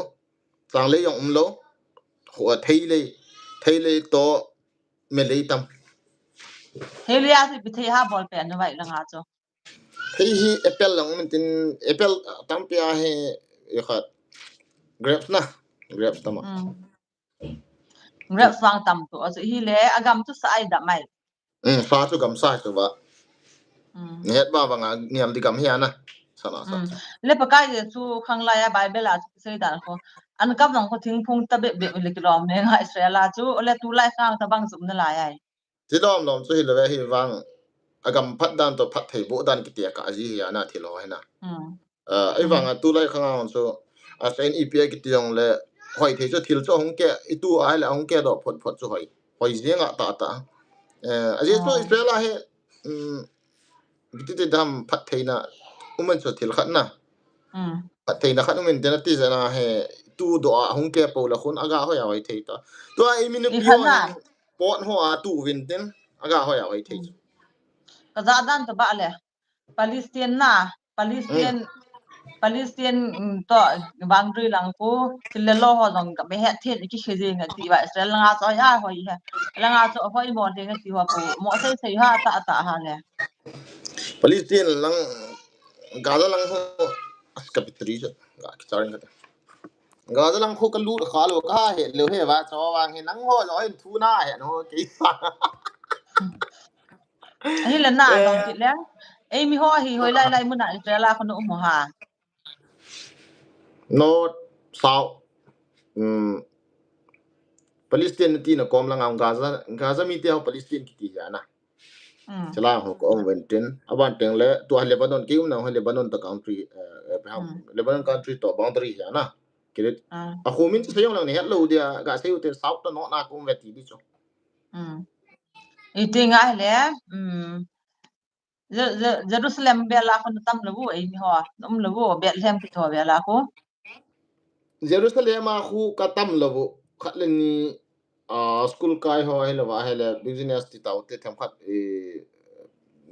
chang lei jong um lo, ho thei lei, thei lei to me lei tam. Thei lei a si pi thei ha bol pen vai langa chu. Thei hi apple lang um tin, apple tampi a hi, i khat grapes na, grapes tam a. Grapes vang tam tu, achu hi le, agam chu sa ai da mai. Um, sa chu gam sa chu ba. Ni het ba vang a niam di gam hi ana. Sa na sa. Le Pakai Jesu khang lai a Bible a chu sei dan kho. An kam nang kho thingphung ta be be le kilom le nga Israel a chu, le tulai khang ta bang zum na lai ai. Ti lom lom chu hi le ve hi vang. Agam phat dan to phat thei bo dan kiti a ka ji hi ana thil ho hi na. Ei vang a tulai khang a chu a sen i pia kiti jong le hoi thei chu thil chu hung ke i tu ai le hung ke do phot phot chu hoi. Hoi jing a ta ta. A ji chu Israel a he, um, kiti ti dam phat thei na um an chu thil khat na. Phat thei na khat um in te na ti jana he tu do a hung ke po la khun aga hoi a hoi thei ta. Tu a i min pi ho pot ho a tu vin tin aga hoi a hoi thei chu. Ka ja dan to ba le. Palestine na, Palestine, Palestine, um, to boundary lang khu, thil le lo ho jong ka be het thei ki khe jing ti ba Israel langa chu ya hoi he. Langa chu hoi mo thei ti ho khu, mo sei sei ha ta ta ha le. Palestine lang, Gaza lang ho, as ka pitri chu, ga ki charing ka. Gaza lang khu ka lut kha lo ka he lo he ba cho wang he nang ho lo in thu na he no ke sa. Ahi le na, eh, dong kit le. Ei mi ho hi hoi lai lai mun a Israel a khun um ha. North, south. Um, Palestine ti na kom lang am Gaza, Gaza mi te ho Palestine kiti ja na. Chala ho ko um ven tin. Aban teng le, tua Lebanon, ki um na ho Lebanon to country, eh, Abraham, Lebanon country to boundary ja na. Kirit. A khu min chu sei jong lang ni het lo dia, ga sei u te south to north na ko um ve ti di chu. Iti ngai le, um, Je-, Je-, Jerusalem bel a khu na tam lo u, ei mi ho, um lo u, Bethlehem kiti ho bel a khu. Jerusalem a khu ka tam lo u, khat le ni, ah, school kai ho, ahile va, ahile business ti tau te themkhat, eh,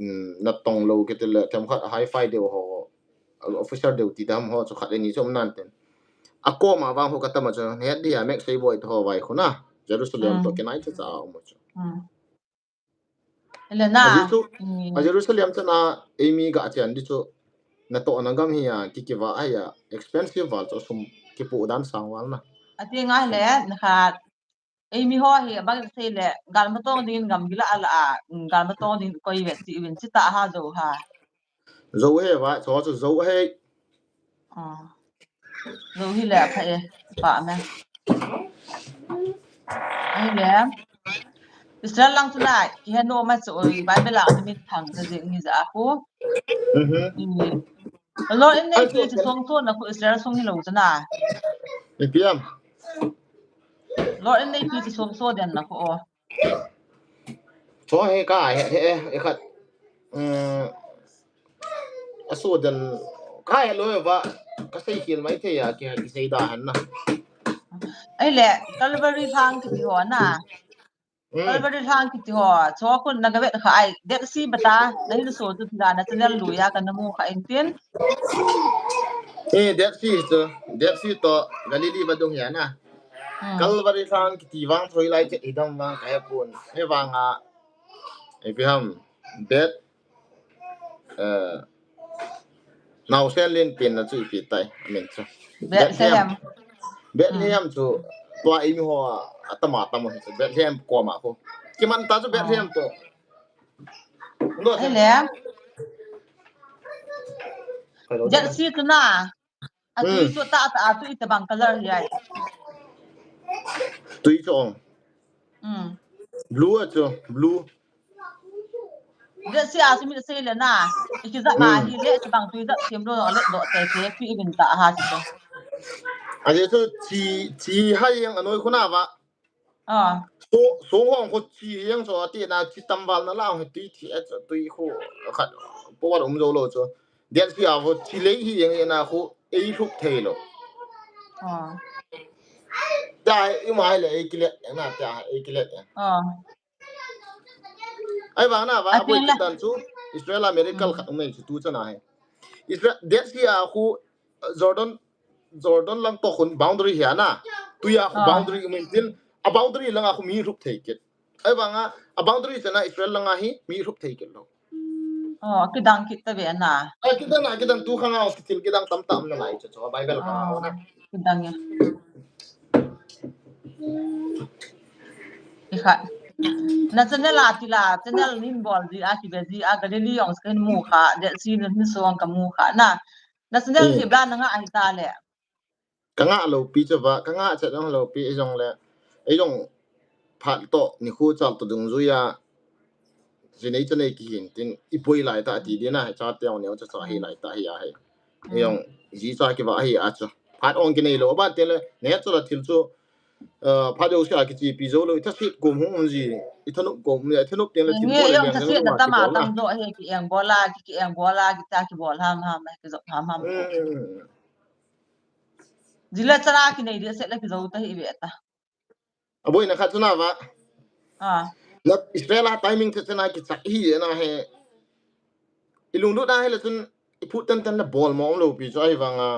um, na tong lo kiti le, themkhat hi-fi deu ho, officer deu ti dam ho, chu khat le ni chu um nan ten. A kom a vang ho ka tam a chu, het dia mek sei boi to ho vai khu na, Jerusalem to kinai cha cha um chu. Ele na. A Jesu-, a Jerusalem chana, ei mi ga chen di chu, na to na gam hi a, ki ki va a ya, expensive val chu sum ki pu dan sang val na. Ati ngai le, na khat, ei mi ho hi, abang sei le, gal ma tong ding gam gila ala a, gal ma tong ding koi ve ti vin chi ta ha jo ha. Zo he va, cho chu zo he. Ah. Zo hi le pha e, pa me. Ahi le. Israel lang chu na, ki he no ma chu oi, Bible lang ni mit thang sa jing ni ja khu. Mhm. Lord in nei pi chu song so na khu Israel song hi lo chu na. Ni pi am. Lord in nei pi chu song so den na khu o. Cho he ka he he e khat. Um, a so den ka he lo va ka sei khel mai thei a ki, ki sei da han na. Ai le, Calvary lang kiti ho na. Mm. Calvary lang kiti ho. Cho kun na ga vet kha ai, Dead Sea bata, na hin so tu ga na channel lu ya ka na mu kha in tin. Eh, Dead Sea to, Dead Sea to Galilee vadung ya na. Hmm. Calvary lang kiti vang throi lai che idam vang ka he pun. He vang a, Abraham, Beth, eh, Naosen lenpen na chu ipi tai, amin chu. Bethlehem. Bethlehem. Bethlehem chu, tua eimi ho a, atama tama hi chu, Bethlehem koma khu. Kiman ta chu Bethlehem to. Hello, Bethlehem. Hello, Bethlehem. Jersey tu na. Atui chu ta ta, atui tabang color hi ai. Tui chu ong. Hmm. Blue a chu, blue. Jersey a chu mi sei le na. Iki jat ma hi le tabang tui jat sem lo le do te te pi ibin ta ha chu. Aje chu chi, chi hai yang anoi khuna va. Ah. So, so hong ko chi yang so ati na chi tamval na la ho tui thi a chu tui khu khat po wa um zo lo chu. Jersey a ho chi lei hi yang na khu ei hlup thei lo. Ah. Ta i mai le ei kile na ta ei kile. Ah. Ahivang na va, aboi kitan chu Israel a miracle khat um nei chu tu chana hi. Israel, Dead Sea a khu Jordan, Jordan lang to khun boundary hi ana. Tui a khu boundary um in tin, a boundary lang a khu mi hlup thei kit. Ahivang a, a boundary chana Israel lang a hi mi hlup thei kit lo. Oh, kidang kit ta ve na. A kidang na, kidang tu khang a hospital kidang tam tam na lai chu chu Bible khang a na. Kidang ya. Ikha. Na channel a ti la, channel nin bol di a ki be di a Galilee ong skin mu kha, Dead Sea ni song ka mu kha na. Na channel ti bla na nga ai ta le. Ka nga lo pi chu va, ka nga cha dong lo pi i jong le. I jong phat to ni khu chal to dung zui a. Ji nei chu nei ki hin tin i poi lai ta ti di na cha te ong neo cha cha hi lai ta hi a hi. Yong, ji cha ki va hi a chu. Phat ong ki nei lo, ban te le, ne chu la thil chu, eh, phat deu sia ki chi pi zo lo, i tha sit kum hung ji, i tha nup kum, i tha nup te le thil nge bol yong le tha sit na tama tam do he ki eng bola, ki, ki eng bola, ki ta ki bol ham ham, ki zo ham ham. Ji le chara ki nei di se le ki zo ta hi ve ta. Aboi na khat chu na va. Ah. Na Israel a timing chu chana ki chak hi na he. I lunglut na he le chun i phut tan tan na bol mo lo pi chu ahivang a.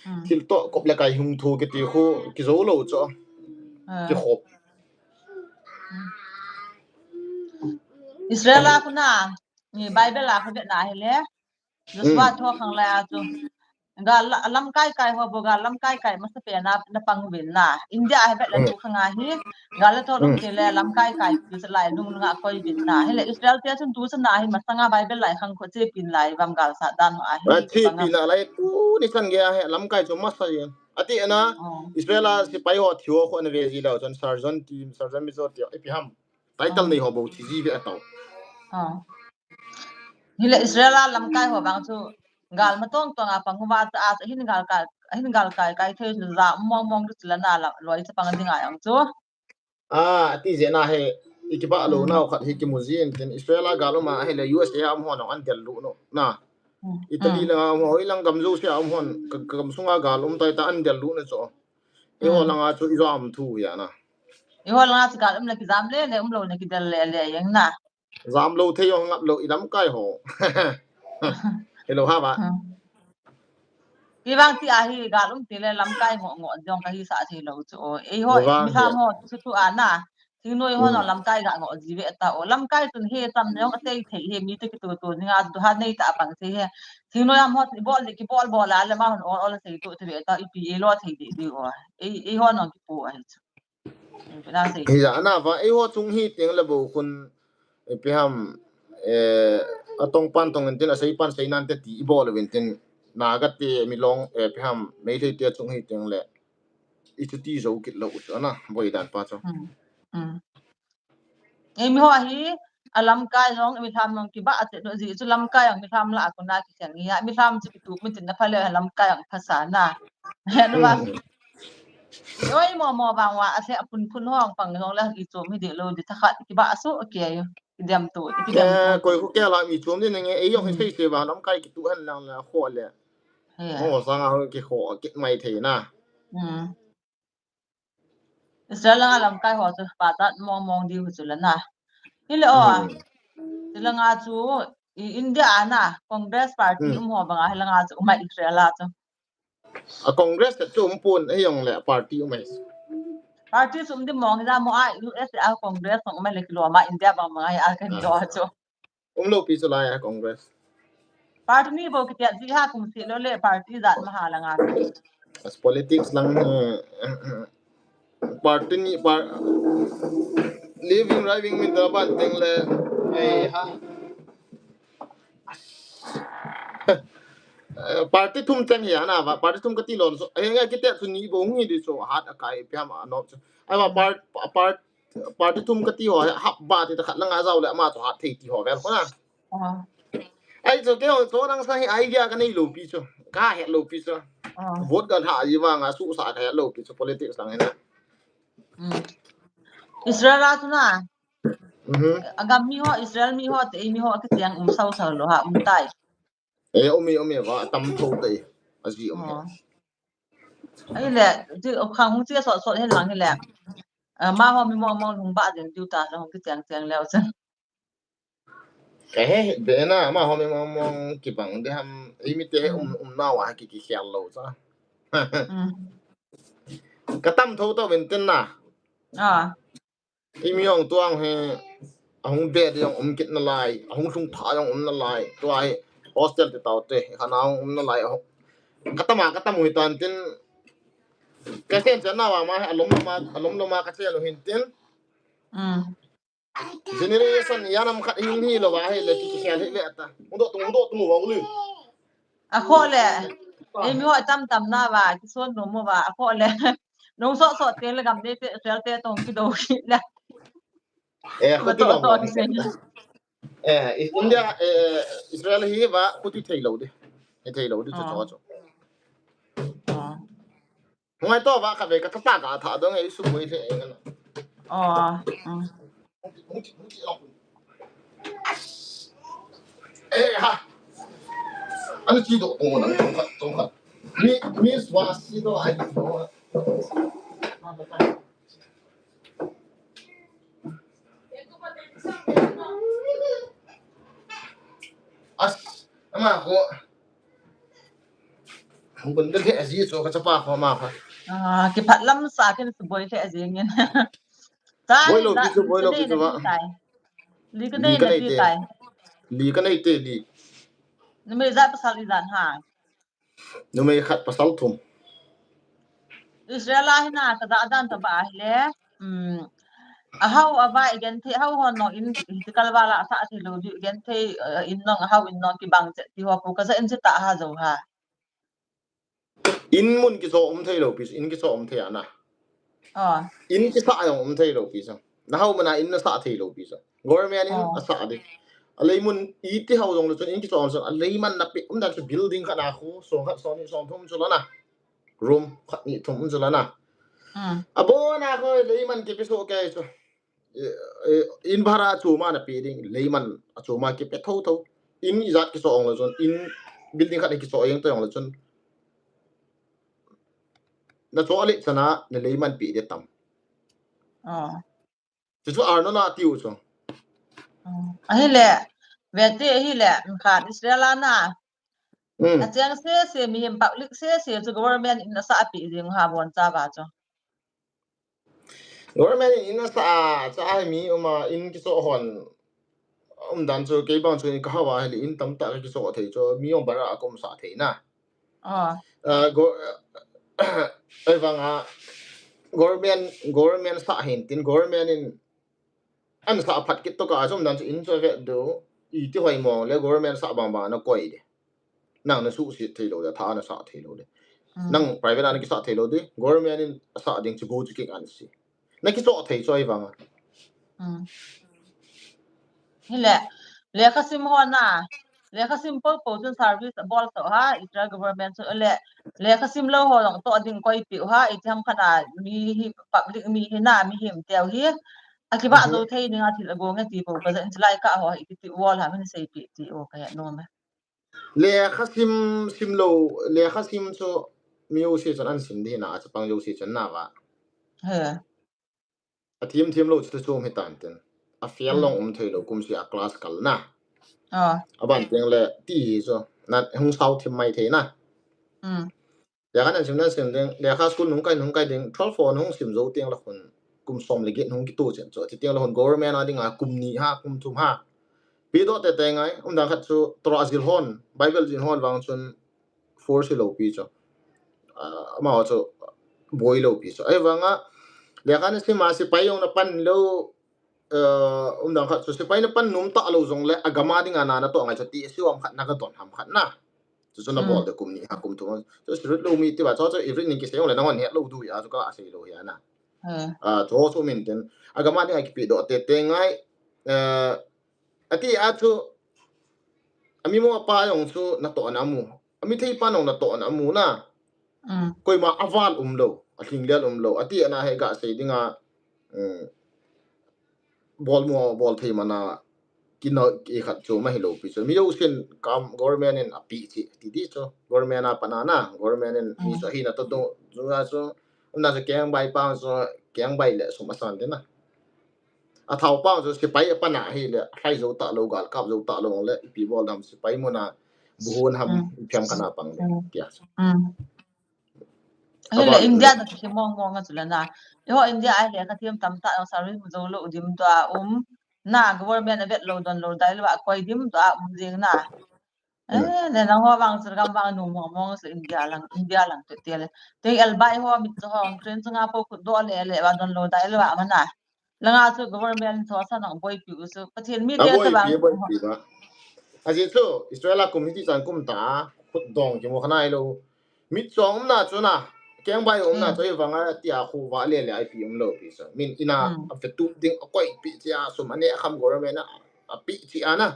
Hmm. Thil to kop le kai hung thu ki ti khu ki zo lo chu. Ah. Ki khop. Israel a khu na, ni Bible a khu ve na he le. Joshua tho khang lai a chu. Gal la, lamkai kai ho bo gal lamkai kai masa pe na, na pang vin na. India a he vet la chu khang a hi. Gal la tho lum te le lamkai kai chu sa lai lung nga koi vin na. He le Israel te chun tu sa na hi masanga Bible lai khang kho che pin lai vam gal sa dan ho a hi. Che pin na lai tu ni san ge a he lamkai chu masa ye. Ati na Israel a sipai ho thi ho kho na ve ji lo chun sergeant team, sergeant major ti ipi ham. Title nei ho bo thi ji ve a tau. Hi le Israel a lamkai ho vang chu gal ma tong tong a pang uva cha a hin gal kai, hin gal kai kai thei chu ja mong mong chu la na la loi cha pang ding a yang chu. A, ati je na he i ki ba lo na khat hi ki mu ji in tin Israel a gal um a he le U S A a um hon an del lu no na. Italy la um ho i lang gam jo sia um hon ka gam sunga gal um tai ta an del lu na chu. I ho langa chu i jam thu ya na. I ho langa chu gal um le ki jam le le um lo le ki del le le yang na. Jam lo thei jong ngap lo i lamkai ho. Hello ha ba. Kivang ti a hi gal um ti le lamkai ngo ngo jong ka hi sa thei lo chu. Ei ho mi tham ho chu tu a na. Thingnoi ho no lamkai ga ngo ji ve ta o. Lamkai tun he tam jong a tei thei he mi te ki tu tu ni nga tu ha nei ta pang thei he. Thingnoi am ho bol de ki bol bol a le ma hon ol ol thei tu te ve ta ipi ei lo thei de di o. Ei ei ho no ki pu a hi chu. Hi ja na va ei ho chung hi teng le bo khun ipi ham, eh, atong pan tong in tin, asei pan sei nan te ti i bol uvin tin, Naga te, Milong, eh, ipi ham, Meitei te chung hi teng le, i chu ti zo kit lo u chu ana, boi dan pa chu. Ei mi ho hi, a lamkai jong, mi tham jong ki ba a te no ji chu lamkai jong mi tham la a ko na ki chang ya, mi tham chu ki tu mi tin na pha le lamkai jong pha sa na. He no ba. Oi mo mo bang wa a se a phun phun hong pang jong le i chom hi de lo di tha khat ki ba a su a ke yo. Ki dem tu, ki dem tu. Koi khu ke la mi chom ni nge ei jong hi sei se ba lamkai ki tu han lang la kho le. Mo sang a ki kho ki mai thei na. Israel langa lamkai ho chu pa tat mong mong di hu chu la na. Hi le o. Hi langa chu i India a na Congress party um ho banga hi langa chu um a Israel a chu. A Congress chu um pon ei jong le party um ai. Party chu um di mong hi da mo a U S A Congress um ai le kilo ma India bang banga hi a kan do chu. Um lo pi chu lai a Congress. Party ni bou kiti ji ha kum si lou le party jat ma ha langa. As politics lang, eh, party ni par-, living, driving min da ban teng le, eh, ha. Eh, party thum teng hi ana va, party thum kati lou so, eh, ngai kiti chu ni bou ngi di so hat akai piam a no. Ai va par-, par-, party thum kati ho, hap ba ti ta khat langa jao le ama chu hat thei ti ho vel ko na. Ah. Ai, chu kei, chu nang sa hi idea ka nei lou pi chu. Ka het lou pi chu. Ah. Vote ka tha ji vang a su sa ka het lou pi chu politics lang hi na. Mm. Israel a chu na. Mhm. Agam mi ho, Israel mi ho, te mi ho, ka tiang um sau sau lou ha, um tai. Eh, um e, um e, va, tam tho tai. A ji um e. Ah. Ai le, ti, khang hung ti sot sot hen lang hi le. Ah, ma ho mi mo mo hung ba jing diu ta, hung ki tiang tiang leo chu. Ka he, he, be na, ama ho mi mong mong kibang de ham, i mi te um, um na wa ki, ki khel lou cha. Mm. Ka tam tho tho vin tin na. Ah. I mi ong tuang he, ahung be de ong um kit na lai, ahung lhung tha ong um na lai, tua hi hostel te tau te, khana ong um na lai, ahung. Ka tam a, ka tam ui tan tin, ka sen chen na wa ma, alom lom a, alom lom a ka chen u hin tin. Mm. Generation, ya nam khat hing hi lou va, hi le ki, ki khel hi le ta. Hung do tung, hung do tung, wa u li. A kho le. Ei mi ho tam tam na va, ki son no mo va, a kho le. Nong so so te le gam de te, sel te tong ki do ki le. Eh, ko ti lo mo. Eh, India, eh, Israel hi va, ko ti thei lou de. Hi thei lou de, cho, cho, cho. Hung ai to va ka ve ka tapa ka tha dong ei su boi le ei na. Oh. Mm. Eh ha. Ani chi do ko na tong khat tong khat. Mi mi swa si do ai do. As ama ko. Hung kun de le aji cho ka chapa ko ma kha. Ah, ki phat lam sa kin su boi le aji ngin. Boi lou pi chu, boi lou pi chu va. Li ka nei na pi tai. Li ka nei te li. Numei jat pasal ijat ham? Numei khat pasal thum. Israel a hi na ka ja dan ta ba hi le. Um, a hao a va i gen thei, hao hon nong in, in ti kal va la sa thei lou di i gen thei, eh, in nong, a hao in nong ki bang che ti ho ko ka ja in che ta ha jo ha. In mun kicho um thei lou pi, in kicho um thei ana. Ah. In kisa jong um thei lou pi sa. Na hao mana in na sa thei lou pi sa. Government in a sa di. A lei mun i ti hao jong lou chun in kicho um sa. A lei man na pi um dan chu building khat na khu, song khat song ni song thum chu la na. Room khat ni thum chu la na. Hmm. A bo na khu lei man ki pi so ke chu. Eh, eh, in bhara chuma na pe ding, leiman a chuma kipe tho tho. In ijat kiso ong le chun, in building khat kiso eng to ong le chun. Na cho le chana, na leiman pe de tam. Oh. Chu chu arno na tiu chu. Oh. Ahile, vete ahile, khan Israel a na. Hmm. A cheng se se mi him public se se chu government in a sa pi ding ha bon cha va chu. Government in a sa a, cha a mi um a in kiso hon. Um dan chu kei bang chu ka hao a hili in tam ta kiso thei chu mi um bara a kum sa thei na. Ah. Ah, go-, ei vang a government, government sa hin tin government in an sa phat kit to ka um dan chu in chu ve do i ti hoi mo le government sa bang bang na koi de. Nang na suhset thei lou de, tha na sa thei lou de. Mm. Nang private a na kisa thei lou de, government in a sa ding chu bo chu kik an si. Na kiso thei choi vang a. Mm. Hile, lekha sim ho na, lekha sim po po chun service a bol to ha, Israel government chu le, lekha sim lou ho jong to ding koi pi ha, i ti ham khat a mi hi public mi hi na, mi him teu hi. A kiba zo thei ding a thil a go nge ti po ka zen chilai ka ho hi ti wol ha min sei pi ti o ka he no me. Lekha sim, sim lou, lekha sim chu mi jouse chun an sim di na, a chapang jouse chun na va. He. A thiam thiam lou chu chu mi tan ten. A fail long um thei lou kum si a class kal na. Ah. A ban teng le ti hi chu na hung sao thim mai thei na. Mm. Lekha nan sim nan sim ding, lekha school nung kai nung kai ding, twelve ho nung sim zo teng la khun kum som le get nung kitu chen chu. Ti teng la khun government a ding a kum ni ha, kum thum ha. Pedoh tete ngai, umdan khat chu Torah jil hon, Bible jil hon vang chun force hilou pi chu. Ah, amaho chu boi lou pi chu. Ahivanga, lekha nasim a sepai jong napan lou, eh, umdan khat chu sepai napan nom talou jongle, agam a dinga na natoh ngai chu ti, isi ham khat nagadon ham khat na. Chu chu nabol de kum ni ha kum thum. Chu sirit lou mi tiva, chu chu irit ning kisei jongle, nanghon hetlou diu a, chu kasei lou hi ana. Ah, chu chu min tin. Agam a dinga kipedoh tete ngai, eh, ati a chu, ami mo apa jong chu natohna amu. Ami thei pa jong natohna amu na. Koima aval umlou, alhinglel umlou. Ati ana hi gasei dinga, um, bol mo, bol thei mana, kino, ki khat chu ma hilou pi chu. Mi jousen kam government in api chi, ti di chu. Government a pana na, government in mi chu hina to do, chu a chu, umna chu kengbai pa chu, kengbai le sum asan de na. Athao pa chu sepai a pana hile, lhai jou talou, gal kap jou talou le, ipi bol dam sepai muna, buhon ham, phiam kana pang de, tia chu. Ahile India na kihi mong mong a chu le na. Eiho India a lekha them tamtah jong service mu jou lou dim tua um. Na government a vet lou don lou dai lou a koi dim tua um jing na. Eh, le nangho vang chu gam vang nom mong mong chu India lang, India lang te te le. Te elbai ho mit chu hong train chunga po khut doh le le va don lou dai lou a mana. Langa chu government chu sa nang boipi u chu. Pathen mi te chu vang. Boipi ba. Ajeh chu Israel a kum hiti chan kum ta khut dong kimu khanai lou. Mit chong umna chu na, kengbai umna chu, ahivanga tia khu va le le ipi umlou pi chu. Min ina, apetup ding akoi pi chi a sum ane akham government a, api chi ana.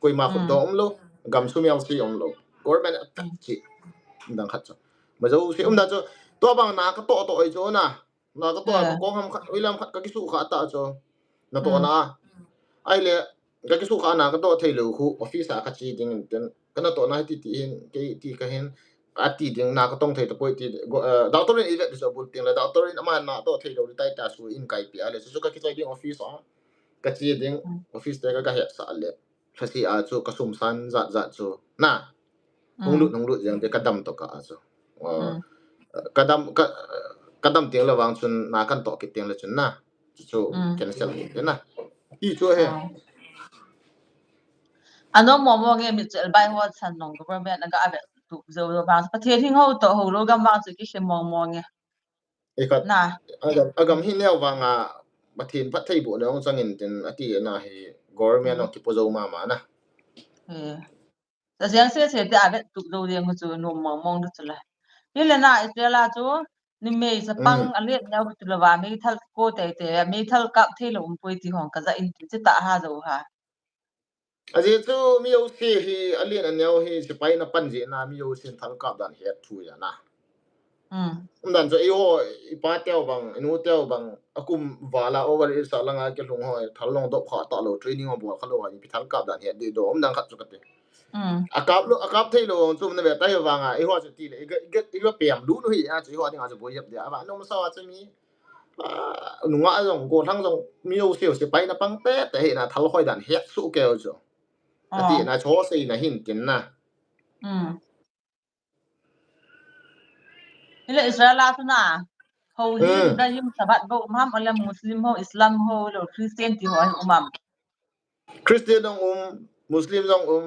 Koima khut dong umlou, gam sum yang si umlou. Government a tak chi. Dang khat chu. Ma jouse umna chu, tua bang na katoh toh oi chu na. Na katoh a, kong ham khat, oi lam khat kakisukha ta chu. Natohna. Ahile, kakisukha na katoh thei lou khu, office a kache ding in tin. Kanatohna hiti ti hin, kei ti kahin, kati ding na katong thei tapoi ti, go, eh, doctor in ivet chu bul ting le, doctor in ama natoh thei lou tai ta su in kaipi a le, chu chu kakichai ding office a. Kache ding, office te ka, kahepsa le. Lhasi a chu kasum san jat jat chu. Na. Hung lut, hung lut jeng te kadam to ka a chu. Kadam, ka, kadam teng le vang chun na kan toh kit teng le chun na. Chu cancel ni te na. Ti chu he. Anom mong mong nge mi chu elbai ho san nong government aga avel tup jou jou vang. Pathen hing ho toh ho lou gam vang chu kihi mong mong nge. Ei khat. Na. Agam, agam hi neo vanga Pathen phattheiboh neo chang in tin ati na hi government nong kipo jou mama na. Eh. Sa jeng se se te avet tup jou jeng chu nom mong mong chu la. Hile na Israel a chu ni mei sa pang alet neo chu la va mei thal ko te te mei thal kap thei lou um poi ti hong kaja in ti ta ha jou ha. Ajeh chu mi jouse hi alen aneo hi sepai na pan jeh na mi jousen thal kap dan het thu ja na. Umdan chu eiho, ipa teu bang, inu teu bang, akum vala over age sa langa kilhung ho, thal long dop kha talou, training ho bol kha lou ha, ipi thal kap dan het di do, umdan khat chu kati. Akap lou, akap thei lou, chu na ve ta hi vanga, eiho chu ti le, iga, iga, iga pem lu lu hi, a chu eiho dinga chu boi jep dia, ava nom sa a chu mi, a, nunga jong, gollhang jong, mi jouse jouse pai na pang te, te hi na thal hoi dan het su keu chu. Ati na chu sei na hin tin na. Hile Israel a chu na. Ho hi Judaism Sabbath bou um ham, ole Muslim ho, Islam ho, lo Christian ti ho hi um am. Christian jong um, Muslim jong um.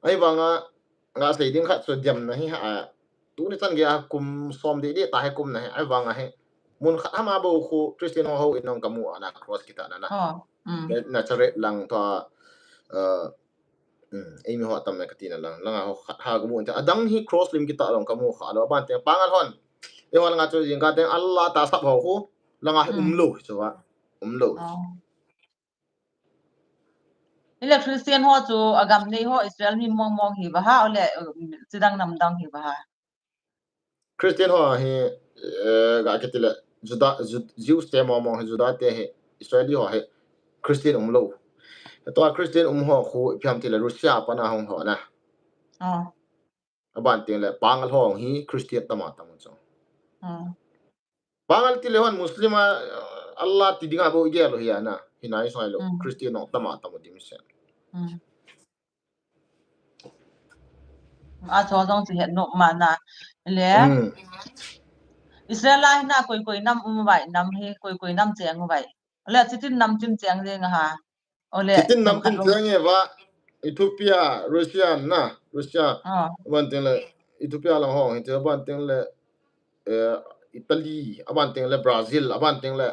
Ahivanga, nga sei ding khat chu diam na hi ha. Tuni chan gei a kum som deh deh ta hi kum na hi. Ahivanga hi. Mun khat hama bou khu Christian ho, ho in jong kamu ana cross kitah na na. Nazareth lang to, uh, Um, eimi ho atam na kati na lang, langa ho khat ha kamu ante. Adang hi cross lim kitah long kamu kha lou, aban teng pangal hon. Eiho langa chu jingkah teng Allah ta sap ho khu, langa hi um lou hi chu va. Um lou. Hile Christian ho chu agam nei ho Israel mi mong mong hi va ha, ole, um, chidang nam dang hi va ha. Christian ho hi, eh, ga kiti le, Juda, Ju-, Jews te mong mong hi, Juda te hi, Israeli ho hi, Christian um lou. Tua Christian um ho khu, ipi ham ti le, Russia pana hung ho na. Aban teng le, pangal ho hi, Christian tama tama chu. Pangal ti le hon, Muslim a, eh, Allah ti dinga bou igel lou hi ana. Hinai soi lou, Christian ho tama tama dim se. A chu jong chu het nom ma na. Le. Israel a hi na koi koi nam um vai, nam hi koi koi nam cheng vai. Le chitin nam tin cheng jeng ha. Ole. Chitin nam tin cheng e va. Ethiopia, Russia na, Russia. Ah. Aban teng le, Ethiopia lang ho, hiti aban teng le, eh, Italy, aban teng le Brazil, aban teng le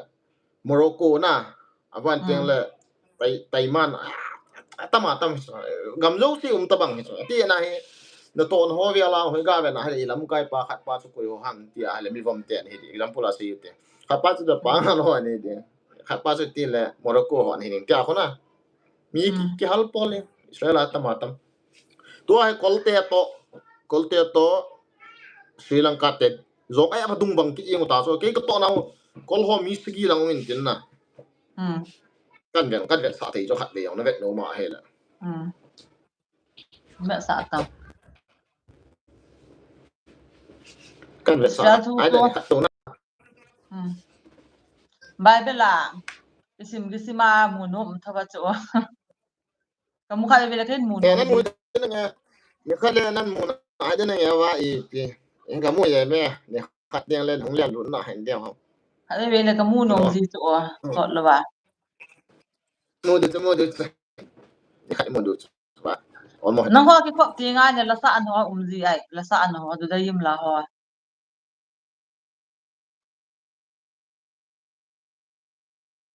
Morocco na, aban teng le Tai-, Taiman, ah, atam atam hi chu, gam jouse um tabang hi chu. Ati na hi, natoh na ho vel a, hoi ga ve na hi, lamkai pa khat pa chu koi ho ham, ti a le mi vom te hi, example a sei u te. Khat pa chu Japan ho ni ti. Khat pa chu ti le Morocco ho ni ti a khu na. Mi ki, kihal pol e, Israel a tam atam. Tua hi Kolte toh, Kolte toh, Sri Lanka te. Jong ai ama dung bang ki ing u ta chu. Kei ka toh nau, Kol ho mi sagi lang um in tin na. Kan vet, kan vetsah thei chu khat ve jong na vet nom ahi le. Vetsah ta. Kan vetsah. Ai le khat to na. Bible a isim kisim a mu nom tho va chu. Ka mu kha ve le ken mu nom. Nan mu de na nge. Ni kha le nan mu na ai de na nge va ipi. In ka mu ye me. Ni khat ding le nung le lut na hen de ho. Kha ve le ka mu nom ji chu o. Sot lo va. Mu de chu, mu de chu. Ni khat mu de chu. Nang ho kikhop ti ngai ne lasa an ho um ji ai, lasa an ho Judaism la ho.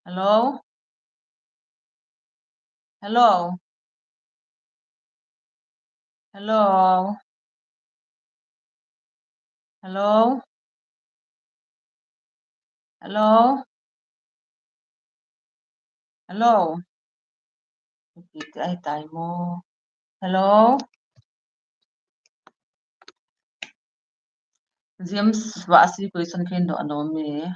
Hello? Hello? Hello? Hello? Hello? Hello? Ai tai mo. Hello? James, va asi question khen doh anom e.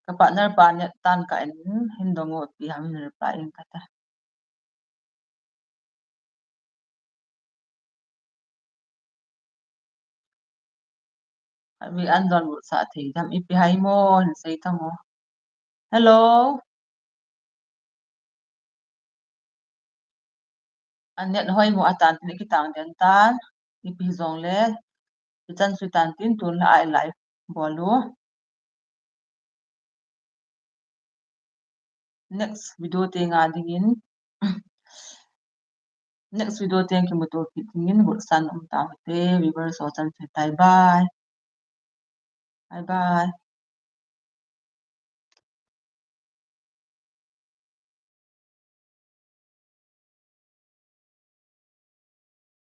Ka partner pa net tan ka en hin dong o pi ham hin reply in kata. Khatvei an don vutsah thei dam ipi hai mo, hin sei tang o. Hello. An net hoi mo atan tin kitang den tan. Ipi jong le. Ichan sui tan tin tun la ai live bol u. Next video te nga dingin. Next video te kimuto kit dingin gotsan um ta te viewers ho chan sui tai bye. Bye bye.